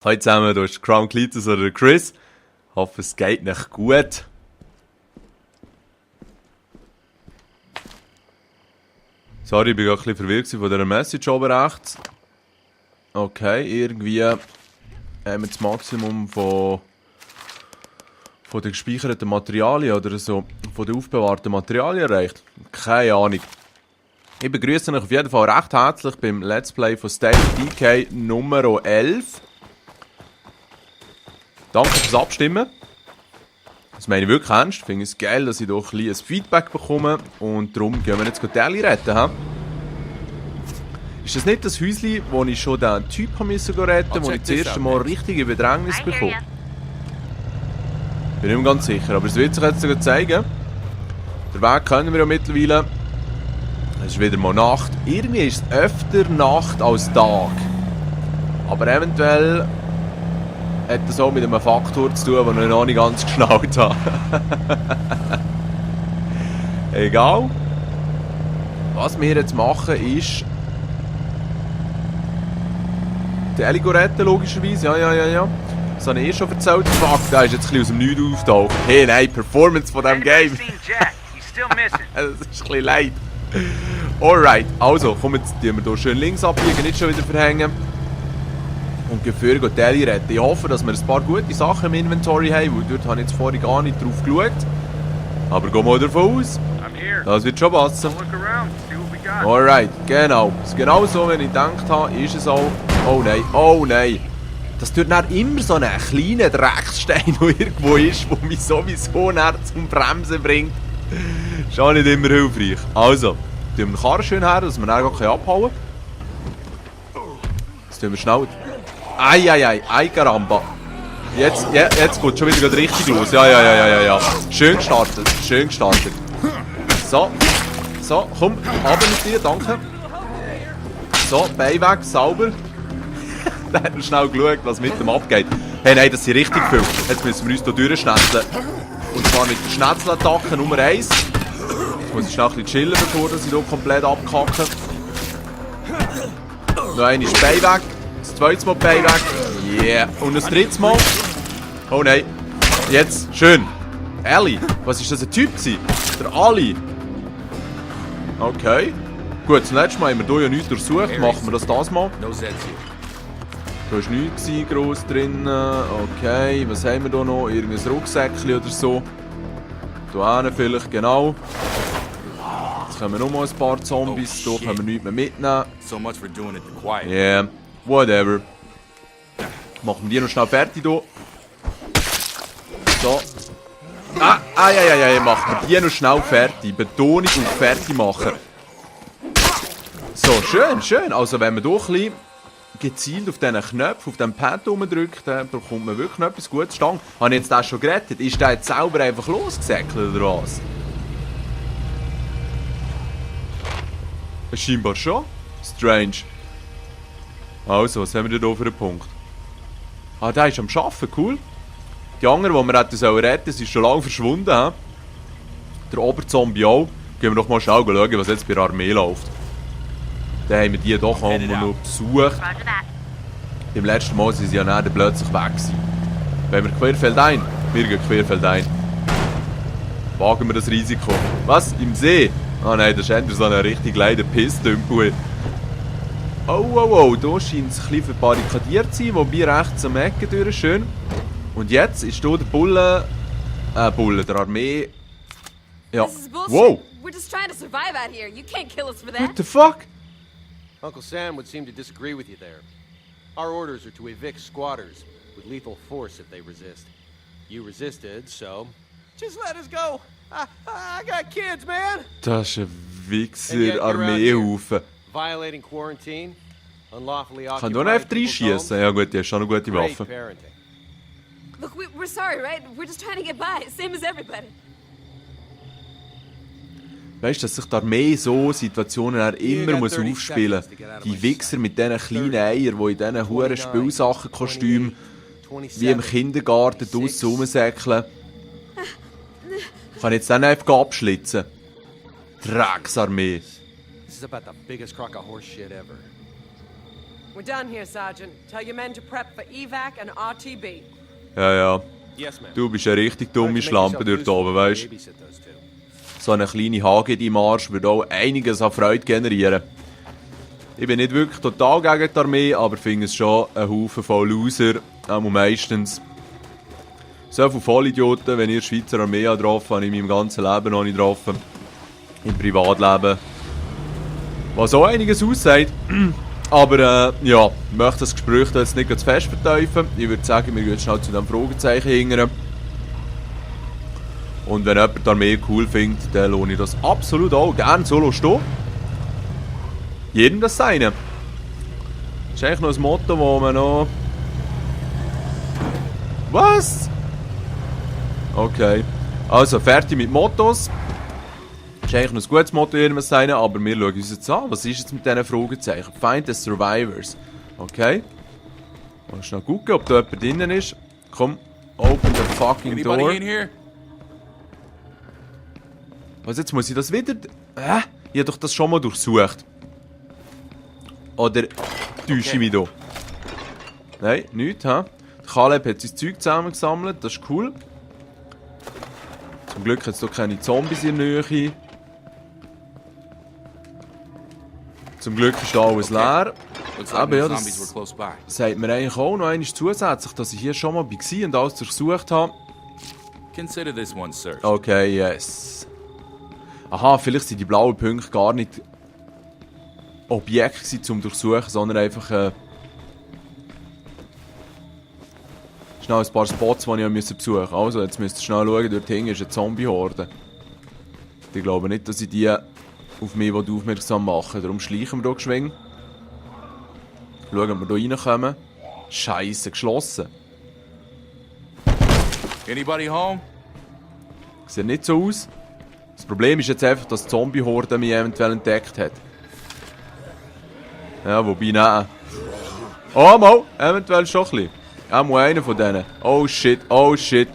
Hallo zusammen, hier ist Crown Cletus oder Chris. Ich hoffe, es geht euch gut. Sorry, ich war gerade ein bisschen verwirrt von dieser Message oben rechts. Okay, irgendwie haben wir das Maximum von den gespeicherten Materialien oder so, von den aufbewahrten Materialien erreicht. Keine Ahnung. Ich begrüße euch auf jeden Fall recht herzlich beim Let's Play von State of Decay Nummer 11. Danke fürs Abstimmen. Das meine ich wirklich ernst. Ich finde es geil, dass ich doch ein Feedback bekomme. Und darum gehen wir jetzt die Ellie retten. He? Ist das nicht das Häuschen, wo ich schon den Typ retten musste, wo ich das erste Mal richtige Bedrängnis bekomme? Bin nicht mehr ganz sicher, aber es wird sich jetzt sogar zeigen. Den Weg kennen wir ja mittlerweile. Es ist wieder mal Nacht. Irgendwie ist es öfter Nacht als Tag. Aber eventuell hat das auch mit einem Faktor zu tun, den ich noch nicht ganz geschnallt habe. Egal. Was wir jetzt machen ist... die Ellie retten, logischerweise. Ja. Das habe ich eh schon erzählt. Fuck, der ist jetzt ein bisschen aus dem Nichts auftaucht. Hey, nein, Performance von diesem Game. Das ist ein bisschen leid. Alright, also, komm, jetzt tun wir hier schön links abbiegen, nicht schon wieder verhängen. Und Gefühl geht die Ellie retten. Ich hoffe, dass wir ein paar gute Sachen im Inventory haben, weil dort habe ich jetzt vorhin gar nicht drauf geschaut. Aber geh mal davon aus. Das wird schon passen. Alright, genau. Genau so, wie ich gedacht habe, ist es auch. Oh nein. Das tut dann immer so einen kleinen Drecksstein, der irgendwo ist, der mich sowieso nicht zum Bremsen bringt. Ist auch nicht immer hilfreich. Also, tun wir den Karren schön her, dass wir dann gar abhauen können. Jetzt tun wir schnell... Ei, Caramba. Jetzt geht es schon wieder richtig los. Ja. Schön gestartet. So, komm, runter mit dir, danke. So, Bein weg, sauber. Der hat noch schnell geschaut, was mit dem abgeht. Hey, nein, das sind richtig viel. Jetzt müssen wir uns hier durchschnetzeln. Und zwar mit der Schnetzelattacke Nummer 1. Jetzt muss ich schnell ein bisschen chillen, bevor ich hier komplett abkacke. Noch einmal Bein weg. Das zweite Mal Bein weg. Yeah. Und das dritte Mal. Oh nein. Jetzt. Schön. Ellie. Was ist das ein Typ gewesen? Der Ali. Okay. Gut, das letzte Mal haben wir hier ja nichts durchsucht. Machen wir das mal. Da war nichts gross drin. Okay. Was haben wir hier noch? Irgendein Rucksäckchen oder so. Hier hinten vielleicht, genau. Jetzt kommen noch mal ein paar Zombies. Hier können wir nichts mehr mitnehmen. Yeah. Whatever. Machen wir die noch schnell fertig hier. So. Machen wir die noch schnell fertig. Betonung auf fertig machen. So, schön. Also wenn man hier ein bisschen gezielt auf diesen Knöpfen, auf diesem Pad drückt, dann bekommt man wirklich noch etwas Gutes stand. Habe ich jetzt das schon gerettet? Ist der jetzt selber einfach losgesäckelt oder was? Scheinbar schon. Strange. Also, was haben wir denn hier für einen Punkt? Der ist am Arbeiten, cool. Die anderen, die wir retten sollen, sind schon lange verschwunden. He? Der Oberzombie auch. Gehen wir doch mal schauen, was jetzt bei der Armee läuft. Dann haben wir die doch auch noch besucht. Beim letzten Mal sind sie ja dann plötzlich weg gewesen. Wenn wir querfeldein? Wir gehen querfeldein. Wagen wir das Risiko. Was? Im See? Ah nein, das ist endlich so ein richtig leider Pisstümpel. Oh, hier scheint es ein bisschen verbarrikadiert zu sein, wobei rechts am Ecken durch, schön. Und jetzt ist hier der Bulle, der Armee. Ja. Wow! We're just trying to survive out here. You can't kill us for that. What the fuck? Uncle Sam would seem to disagree with you there. Our orders are to evict squatters with lethal force if they resist. You resisted, so just let us go. I got kids, man. Das ist ein Wichser-Armeehaufen. Violating quarantine, unlawfully occupied. Kann du noch F3 schießen? Ja gut, die hast schon eine gute Waffe. Look, we're sorry, right? We're just trying to get by, same as everybody. Weißt du, dass sich die Armee so Situationen immer muss aufspielen muss? Die Wichser mit diesen kleinen Eiern, die in diesen hohen Spielsachtenkostümen wie im Kindergarten draussen rumsäckeln. Kann ich jetzt dann einfach abschlitzen? Drecksarmee. This is about the biggest crock of horse shit ever. We're done here, Sergeant. Tell your men to prep for evac and RTB. Ja. Yes, ma'am. Du bist eine richtig dumme Schlampe dort oben, weißt du? Babysit those two. So eine kleine Hage im Arsch würde auch einiges an Freude generieren. Ich bin nicht wirklich total gegen die Armee, aber finde es schon ein Haufen voll Loser, auch meistens. So viele Vollidioten, wenn ihr Schweizer Armee getroffen habe ich in meinem ganzen Leben noch nicht getroffen. Im Privatleben. Was auch einiges aussagt. Aber ja, ich möchte das Gespräch da jetzt nicht zu fest verteufeln. Ich würde sagen, wir gehen schnell zu diesem Fragezeichen hingern. Und wenn jemand die Armee cool findet, dann lohne ich das absolut auch gerne so stehen. Jedem das Seine. Das ist eigentlich noch ein Motto, wo man noch... Was? Okay. Also, fertig mit Mottos. Das ist eigentlich noch ein gutes Motto, jedem das Seine, aber wir schauen uns jetzt an. Was ist jetzt mit diesen Fragezeichen? Find the Survivors. Okay. Mal schnell gucken, ob da jemand drinnen ist. Komm, open the fucking Anybody door. in here? Was, jetzt muss ich das wieder... Ich habe doch das schon mal durchsucht. Oder täusche ich mich da? Nein, nichts, hä? Caleb hat sein Zeug zusammengesammelt, das ist cool. Zum Glück hat es hier keine Zombies in der Nähe. Zum Glück ist da alles leer. Looks like Aber no ja, zombies were das close by. sagt mir eigentlich auch noch einmal zusätzlich, dass ich hier schon mal war und alles durchsucht habe. Consider this one searched. Okay, yes. Aha, vielleicht sind die blauen Punkte gar nicht Objekte zum Durchsuchen, sondern einfach schnell ein paar Spots, die ich besuchen musste. Also, jetzt müsst ihr schnell schauen, dort hinten ist eine Zombie-Horde. Ich glaube nicht, dass ich die auf mich aufmerksam machen. Darum schleichen wir hier geschwind. Schauen, ob wir hier reinkommen. Scheiße, geschlossen. Anybody home? Sieht nicht so aus. Das Problem ist jetzt einfach, dass die Zombie-Horde mich eventuell entdeckt hat. Ja, wobei, nein. Oh, mal, eventuell schon ein bisschen. Auch mal einer von denen. Oh shit, oh shit.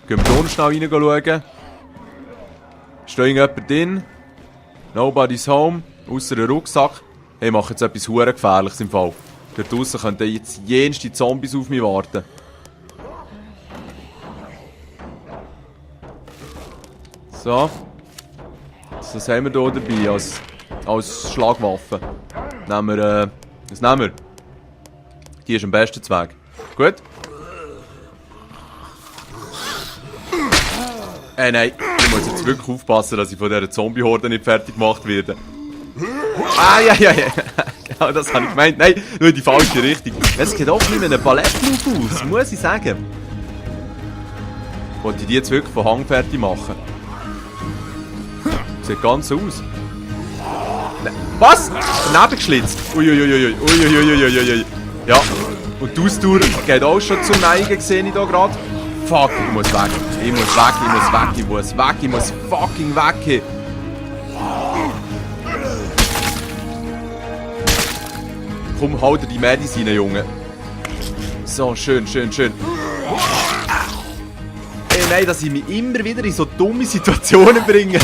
Gehen wir hier schnell reinschauen. Ist da irgendjemand drin? Nobody's home. Ausser einem Rucksack. Hey, ich mache jetzt etwas verdammt Gefährliches im Fall. Dort draussen könnten jetzt jenste Zombies auf mich warten. So. Was haben wir hier dabei als Schlagwaffe? Nehmen wir, was nehmen wir? Die ist am besten Zweig. Gut. Nein. Ich muss jetzt wirklich aufpassen, dass ich von dieser Zombie-Horde nicht fertig gemacht werde. Ja. Ja, das habe ich gemeint. Nein, nur in die falsche Richtung. Es geht auch nicht mehr einen Ballettmove aus, muss ich sagen. Wollte ich die jetzt wirklich von Hang fertig machen? Sieht ganz so aus. Was? Daneben geschlitzt. Uiuiuiui. Ja. Und die Ausdauer geht auch schon zum Neigen, sehe ich da gerade. Fuck, ich muss weg. Ich muss fucking weg. Komm, halt dir die Medizin, Junge. So, schön. Ey, nein, dass ich mich immer wieder in so dumme Situationen bringe.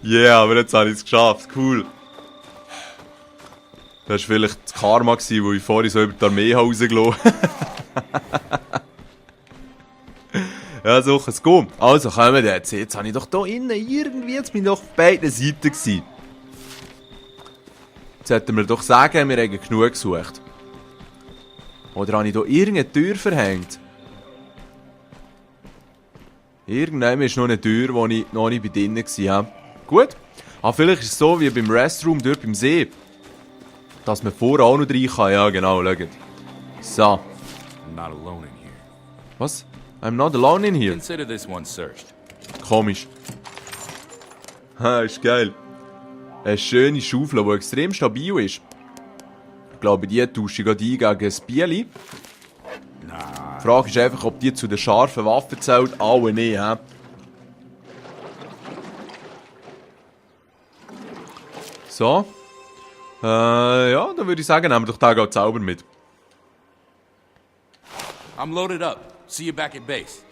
Yeah, aber jetzt habe ich es geschafft. Cool. Das war vielleicht das Karma, wo ich vorhin so über die Armee rausgelassen habe. Ja, so kann es gehen. Also, kommen wir jetzt. Jetzt habe ich doch hier innen irgendwie, jetzt bin ich doch auf beiden Seiten gewesen. Jetzt sollten wir doch sagen, wir haben genug gesucht. Oder habe ich hier irgendeine Tür verhängt? Irgendwann ist noch eine Tür, wo ich noch nicht bei drinnen war. Gut. Aber vielleicht ist es so wie beim Restroom dort beim See. Dass man vorher auch noch rein kann. Ja, genau, schaut. So. I'm not alone in here. Was? I'm not alone in here. Consider this one searched. Komisch. Ha, ist geil. Eine schöne Schaufel, die extrem stabil ist. Ich glaube, die tausche ich gerade ein gegen ein Bieli. Die Frage ist einfach, ob die zu den scharfen Waffen zählt. Alle nicht, hä? So. Ja, dann würde ich sagen, nehmen wir doch den Zauber mit. I'm loaded up. See you back at base.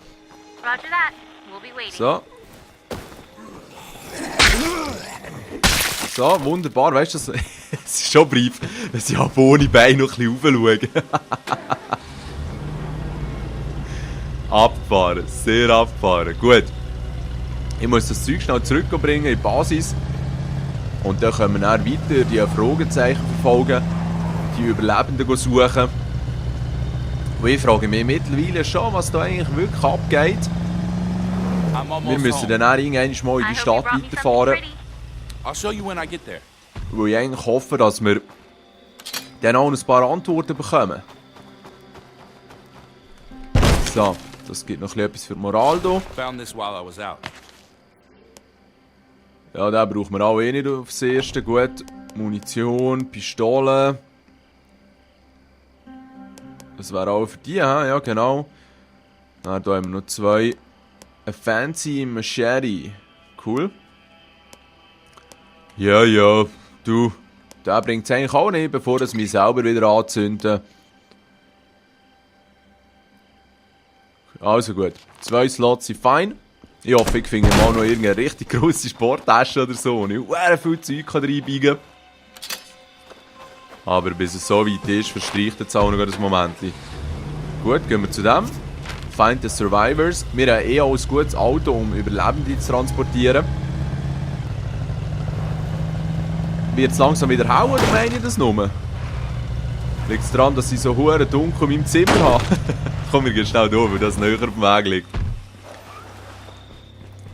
Roger that. We'll be waiting. So. So, wunderbar. Weißt du, es ist schon brief, wenn sie ab ohne Beine noch ein bisschen raufschauen. Abgefahren, sehr abgefahren. Gut. Ich muss das Zeug schnell zurückbringen in die Basis. Und dann können wir dann weiter die Fragezeichen verfolgen, die Überlebenden suchen. Und ich frage mich mittlerweile schon, was da eigentlich wirklich abgeht. Wir müssen dann auch irgendwann mal in die Stadt weiterfahren. I'll show you when I get there. Weil ich eigentlich hoffe, dass wir dann auch ein paar Antworten bekommen. So, das gibt noch etwas für die Moral hier. Found this while I was out. Ja, den brauchen wir auch eh nicht aufs Erste. Gut, Munition, Pistole. Das wäre auch für die, ja genau. Dann hier haben wir noch 2. Ein Fancy Machete. Cool. Ja, du. Der bringt es eigentlich auch nicht, bevor es mich selber wieder anzünden. Also gut. 2 Slots sind fein. Ich hoffe, ich finde mal noch irgendeine richtig grosse Sporttasche oder so, und ich sehr viel Zeug reinbiegen kann. Aber bis es so weit ist, verstreicht jetzt auch noch ein Moment. Gut, gehen wir zu dem. Find the Survivors. Wir haben eh auch ein gutes Auto, um Überlebende zu transportieren. Wird es langsam wieder hauen, oder meine ich das nur? Liegt es daran, dass ich so hure dunkel in meinem Zimmer habe? Komm, wir gehen schnell durch, weil das näher auf dem Weg liegt.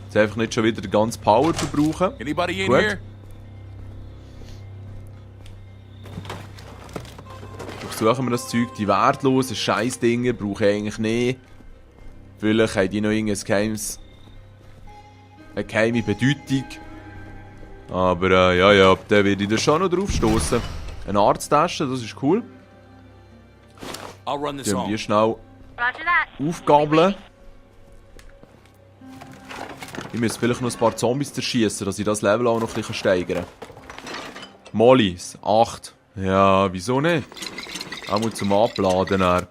Jetzt einfach nicht schon wieder den ganzen Power verbrauchen. Anybody in Gut. here? Durchsuchen wir das Zeug. Die wertlosen Scheißdinger brauche ich eigentlich nicht. Vielleicht haben die noch eine geheime Bedeutung. Aber ja, da werde ich da schon noch drauf stoßen. Eine Arzttasche, das ist cool. I'll run this Die haben home. die schnell aufgabeln. Ich muss vielleicht noch ein paar Zombies zerschießen, dass ich das Level auch noch ein bisschen steigern kann. Mollys, 8. Ja, wieso nicht? Auch mal zum Abladen. Dann.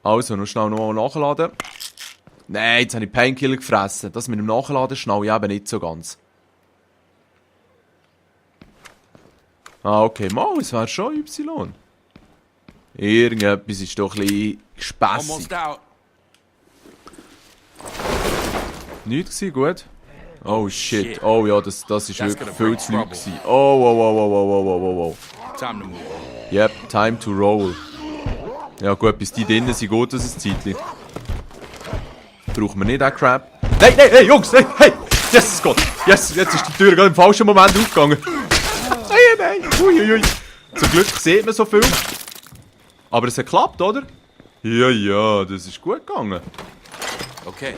Also, noch schnell nochmal nachladen. Nein, jetzt habe ich Painkiller gefressen. Das mit dem Nachladen schnell ich eben nicht so ganz. Ah, okay, mal, es wäre schon Y. Irgendetwas ist doch ein bisschen gespässig. Almost out. Nichts gewesen, gut. Oh shit. Oh ja, das ist wirklich gonna viel bring zu laut trouble. gewesen. Oh. Time to move. Yep, time to roll. Ja gut, bis die drinnen sind, geht das ein Zeitchen. Brauchen wir nicht den Crap. Nein, hey, Jungs, hey! Jesus Gott! Yes, jetzt ist die Tür gerade im falschen Moment aufgegangen. Nein! Uiuiui. Zum Glück sieht man so viel. Aber es hat geklappt, oder? Ja, das ist gut gegangen. Okay.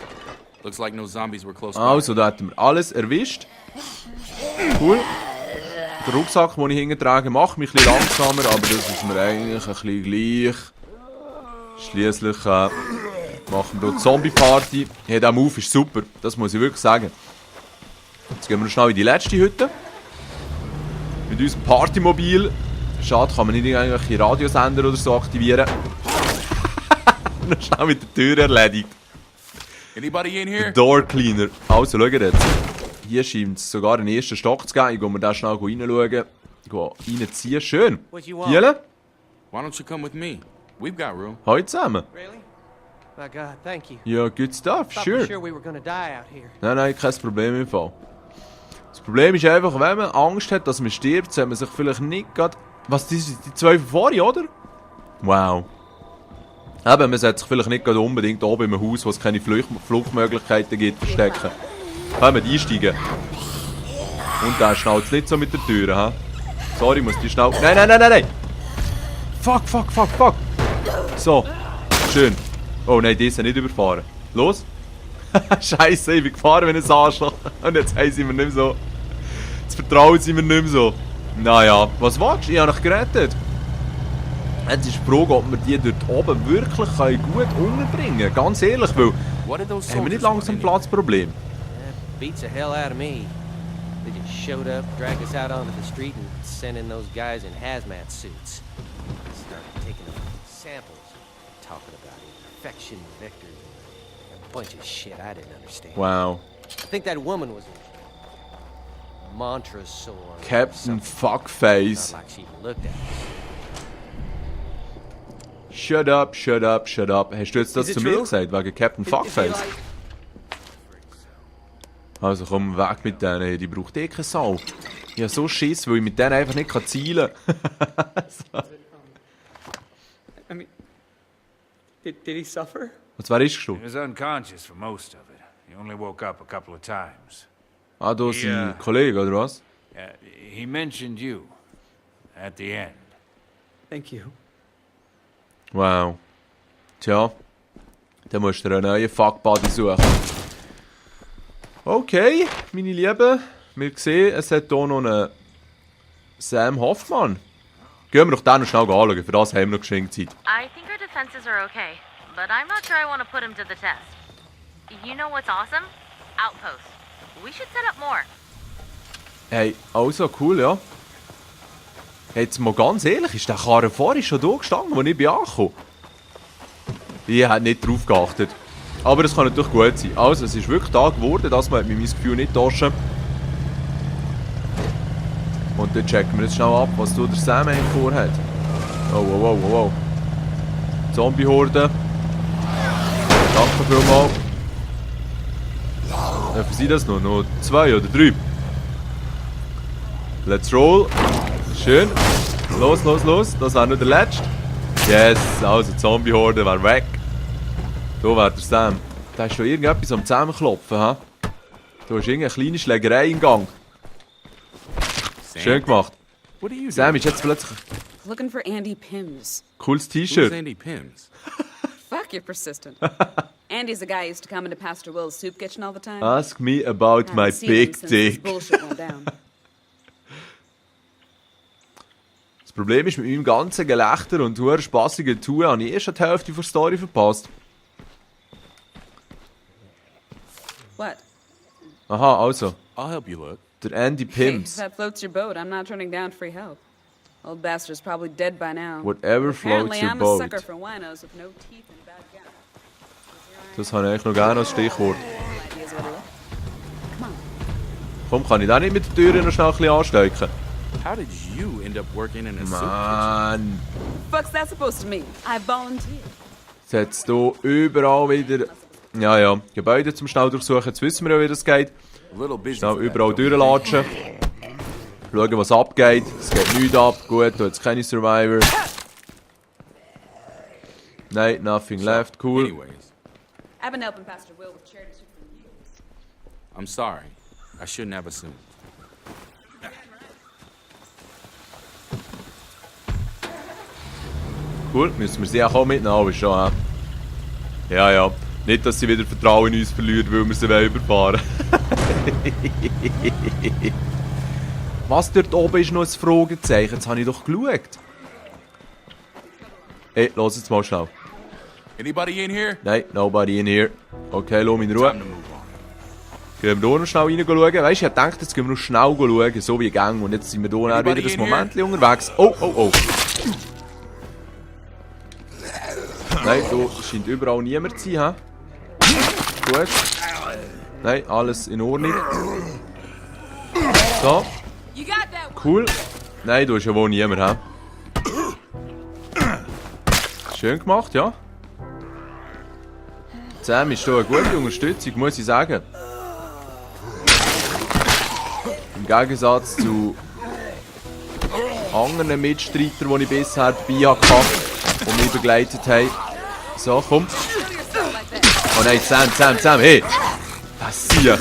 Looks like no zombies were close by. Also, da hätten wir alles erwischt. Cool. Der Rucksack, den ich hinten macht mich ein bisschen langsamer, aber das ist mir eigentlich ein bisschen gleich. Schliesslich machen wir hier die Zombie-Party. Ja, der Move ist super, das muss ich wirklich sagen. Jetzt gehen wir noch schnell in die letzte Hütte. Mit unserem Partymobil. Schade, kann man nicht irgendwelche Radiosender oder so aktivieren. Noch schnell mit der Tür erledigt. Anybody in here? Door Cleaner. Also, schaut jetzt. Hier scheint es sogar einen ersten Stock zu geben. Ich gehe mir da schnell reinschauen. Reinziehen. Schön. What you want? Giele? Why don't you come with me? We've got room. Heute zusammen. Really? My God, thank you. Ja, good stuff. Thought for Sure. sure we were gonna die out here. Nein, kein Problem im Fall. Das Problem ist einfach, wenn man Angst hat, dass man stirbt, sollte man sich vielleicht nicht gerade... Was, die 2 von vorne, oder? Wow. Eben, man sollte sich vielleicht nicht gerade unbedingt oben im Haus, wo es keine Fluchtmöglichkeiten gibt, verstecken. Können wir einsteigen. Und der schnallt nicht so mit der Tür, ha? Sorry, ich muss die schnell... Nein! Fuck! So, schön. Oh nein, die sind nicht überfahren. Los! Scheiße, ich bin gefahren wie ein Arschloch. Und jetzt sind wir nicht mehr so... Jetzt vertrauen sie mir nicht mehr so. Naja, was willst du? Ich habe dich gerettet. Jetzt ist die Frage, ob wir die dort oben wirklich gut unterbringen können. Ganz ehrlich, weil... What did those Haben wir nicht soldiers langsam ein want Platzproblem? Beats the hell out of me. They just showed up, dragged us out onto the street, and sent in those guys in hazmat suits. Started taking samples, talking about infection vectors, and a bunch of shit I didn't understand. Wow. I think that woman was Montresorn. Captain Fuckface. Not like she even looked at it. Shut up, shut up, shut up. Hast du jetzt das Is it zu mir true? gesagt, wegen Captain Is he Fuckface? like... Also komm, weg mit denen, die braucht eh keine Sau. Ich hab so Schiss, weil ich mit denen einfach nicht zielen kann. I mean... Did he suffer? Was wer ist He gestorben? was unconscious for most of it. He only woke up a couple of times. Ah, da sein Kollege, oder was? He mentioned you at the end. Thank you. Wow. Tja, dann musst du dir einen neuen Fuckbuddy suchen. Okay, meine Lieben, wir sehen, es hat hier noch einen Sam Hoffmann. Gehen wir doch den noch schnell anschauen, für das haben wir noch geschenkt Zeit. I think our defenses are okay, but I'm not sure I want to put him to the test. You know what's awesome? Outposts. We should set up more. Hey, also cool, ja. Jetzt mal ganz ehrlich, ist der Karren vorhin schon da gestanden, als ich bin angekommen? Ich habe nicht drauf geachtet. Aber das kann natürlich gut sein. Also, es ist wirklich da geworden, das hat mir mein Gefühl nicht tauschen. Und dann checken wir jetzt schnell ab, was der Sam eigentlich vorhat. Oh, wow, wow, wow, wow. Zombie-Horde. Danke vielmals. Dürfen Sie das noch? Noch 2 oder 3? Let's roll. Schön. Los, los, los. Das war nur der letzte. Yes, also Zombie-Horde wäre weg. Da wäre der Sam. Da ist schon irgendetwas am Zusammenklopfen, ha? Da ist irgendeine kleine Schlägerei im Gang. Schön gemacht. What are you Sam doing? ist jetzt plötzlich Looking for Andy Pims. cooles Who's T-Shirt. Andy Pims? Fuck, you're persistent. Andy's the guy who used to come into Pastor Will's soup kitchen all the time. Ask me about my Haven't seen him big since this dick. bullshit went down. Das Problem ist, mit meinem ganzen Gelächter und hoher spassigen Tun habe ich erst schon die Hälfte der Story verpasst. What? Aha, also. I'll help you look. Der Andy Hey, if Pims. that floats your boat, I'm not turning down free help. Old bastard's probably dead by now. Whatever Apparently, floats your I'm a boat. sucker for winos with no teeth and bad gums. Das habe ich eigentlich noch gerne als Stichwort. Ideas what I like. Come on. Komm, kann ich da nicht mit der Tür noch schnell ein bisschen anstecken? How did you end up working in a soup Mann. Fuck's that supposed to mean? I volunteered. Jetzt hier überall wieder... Ja, ja, Gebäude zum schnell durchsuchen. Jetzt wissen wir ja, wie das geht. kitchen? A little busy. Schnell for that, überall don't you durchlatschen. Schauen, was abgeht. Es geht nichts ab. Gut, da jetzt keine Survivor. Nein, nothing left. think? Cool. Anyways, I've been helping Pastor Will with charity soup for years. I'm sorry. I shouldn't have assumed. Cool, müssen wir sie auch mitnehmen, aber schon, hä? Ja, ja. Nicht, dass sie wieder Vertrauen in uns verliert, weil wir sie überfahren Was dort oben ist noch ein Fragezeichen? Jetzt habe ich doch geschaut. Hey, lass jetzt mal schnell. Anybody in here? Nein, nobody in here. Okay, lass mich in Ruhe. Time to move on. Gehen wir hier noch schnell rein schauen. Weißt du, ich dachte, jetzt gehen wir noch schnell schauen, so wie Gang. Und jetzt sind wir hier dann wieder ein Moment unterwegs. Oh, oh, oh. Nein, da scheint überall niemand zu sein. He? Gut. Nein, alles in Ordnung. So, You got that one. cool. Nein, da ist ja wohl niemand. He? Schön gemacht, ja. Sam ist hier eine gute Unterstützung, muss ich sagen. Im Gegensatz zu anderen Mitstreitern, die ich bisher dabei hatte und mich begleitet haben. So, komm. Oh nein, Sam, hey! Das ist ja.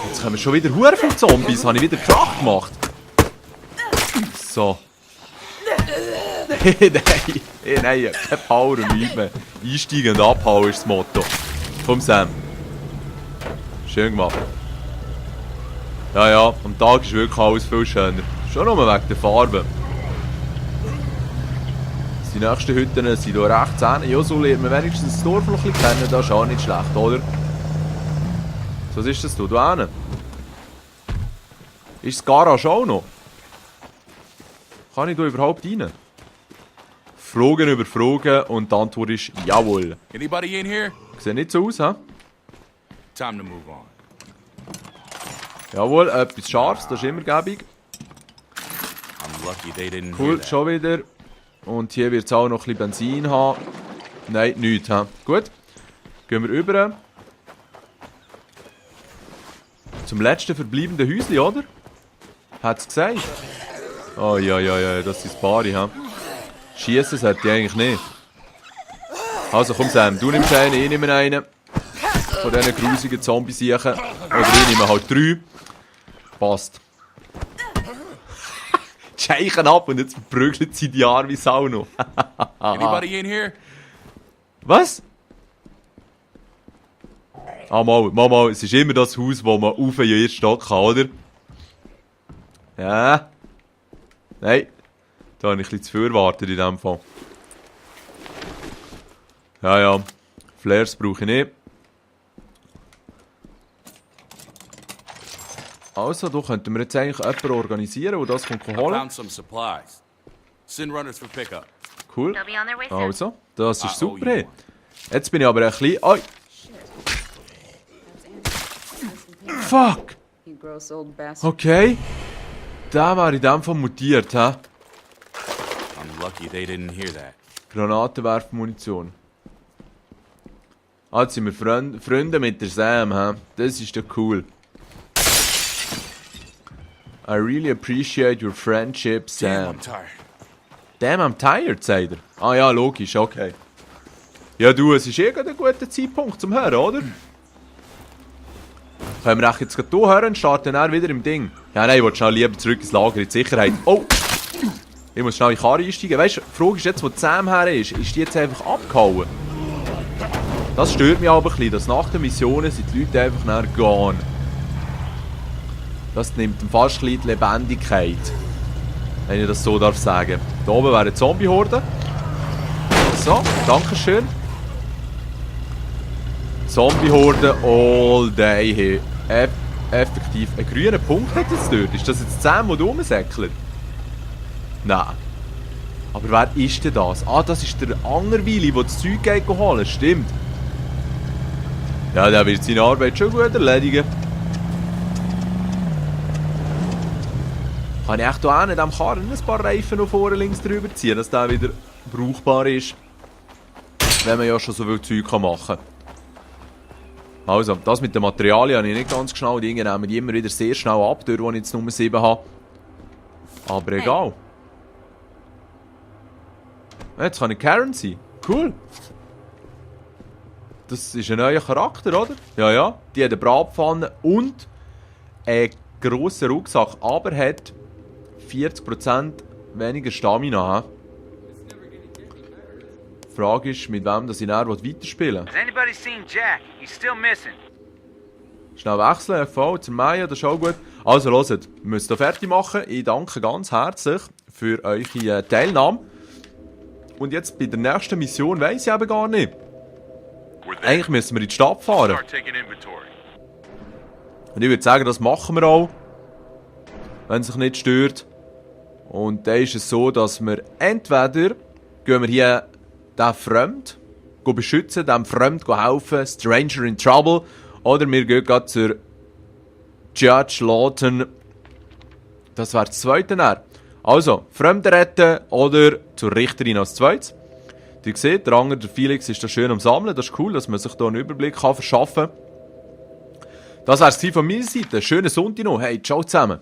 Jetzt kommen schon wieder hure viele Zombies, habe ich wieder Krach gemacht. So. Nein, kein Power und nichts mehr. Einsteigen und abhauen ist das Motto. Komm, Sam. Schön gemacht. Ja, ja, am Tag ist wirklich alles viel schöner. Schon nur wegen der Farbe. Die nächsten Hütten sind hier rechts hin. Ja, so lernt man wenigstens das Dorf noch ein bisschen kennen. Das ist auch nicht schlecht, oder? So, was ist das hier? Da hinten? Ist das Garage auch noch? Kann ich da überhaupt rein? Fragen über Fragen und die Antwort ist jawohl. Anybody in here? Sieht nicht so aus, hä? Time to move on. Jawohl, etwas Scharfes, das ist immer gäbig. I'm lucky they didn't hear Cool, that. schon wieder. Und hier wird es auch noch ein bisschen Benzin haben. Nein, nichts. He? Gut. Gehen wir rüber. Zum letzten verbleibenden Häuschen, oder? Hat es gesagt? Oh ja, das ist das Bari. He? Schießen sollte ich eigentlich nicht. Also komm Sam, du nimmst einen, ich nehme einen. Von diesen grusigen Zombie-Siechen. Oder ich nehme halt 3. Passt. Scheichen ab und jetzt verprügelt sie die Arme wie Sau noch. Anybody in here? Was? Mal, es ist immer das Haus, wo man auf den ersten Stock kann, oder? Ja. Nein. Da habe ich ein bisschen zu viel erwartet in diesem Fall. Ja. Flares brauche ich nicht. Also, da könnten wir jetzt eigentlich jemanden organisieren, der das I holen. found some supplies. Send runners for pickup. Cool. They'll be on their way soon. Also, das ist I owe super. you Hey. one. Jetzt bin ich aber ein bisschen... Oi! Fuck! You gross old bastard. Okay. Der war in dem Fall mutiert, hä? I'm lucky they didn't hear that. Granatenwerfmunition. Ah, jetzt sind wir Freunde mit der Sam, hä? Das ist doch cool. I really appreciate your friendship, Sam. Damn, I'm tired. Damn, I'm tired, sagt er. Ah ja, logisch, okay. Ja du, es ist gerade ein guter Zeitpunkt zum Hören, oder? Können wir jetzt gerade hier hören und starten dann wieder im Ding? Ja nein, ich will schnell lieber zurück ins Lager, in die Sicherheit. Oh! Ich muss schnell in die Karre einsteigen. Weißt du, die Frage ist jetzt, wo die Sam her ist die jetzt einfach abgehauen? Das stört mich aber ein bisschen, dass nach den Missionen sind die Leute einfach nachher gone. Das nimmt ihm fast ein bisschen die Lebendigkeit. Wenn ich das so darf sagen. Da oben wäre eine Zombie-Horde. So, dankeschön. Zombie-Horde all day here. Effektiv. Ein grüner Punkt hat jetzt dort. Ist das jetzt 10, die rumsäckeln? Nein. Aber wer ist denn das? Ah, das ist der Angerweili, der das Zeug geht holen. Stimmt. Ja, der wird seine Arbeit schon gut erledigen. Kann ich echt hier in diesem Karren ein paar Reifen noch vorne links drüber ziehen, dass der wieder brauchbar ist. Wenn man ja schon so viel Zeug machen kann. Also, das mit den Materialien habe ich nicht ganz geschnallt. Die nehmen die immer wieder sehr schnell ab, dort wo ich jetzt Nummer 7 habe. Aber egal. Jetzt kann ich Karen sein. Cool. Das ist ein neuer Charakter, oder? Ja. Die hat eine Bratpfanne und einen grossen Rucksack, aber hat 40% weniger Stamina. Die Frage ist, mit wem das ich näher weiterspielen will. Has anybody seen Jack? He's still missing. Schnell wechseln, FV zur Maya, das ist auch gut. Also hört, wir müssen hier fertig machen. Ich danke ganz herzlich für eure Teilnahme. Und jetzt bei der nächsten Mission weiss ich eben gar nicht. Eigentlich müssen wir in die Stadt fahren. Und ich würde sagen, das machen wir auch. Wenn es sich nicht stört. Und dann ist es so, dass wir entweder gehen wir hier den Fremd beschützen, dem Fremd helfen, Stranger in Trouble. Oder wir gehen gerade zur Judge Lawton. Das wäre das zweite näher. Also, Fremde retten oder zur Richterin als zweites. Ihr seht, der andere, der Felix, ist da schön am Sammeln. Das ist cool, dass man sich hier einen Überblick verschaffen kann. Das wäre es von meiner Seite. Schönen Sonntag noch. Hey, ciao zusammen.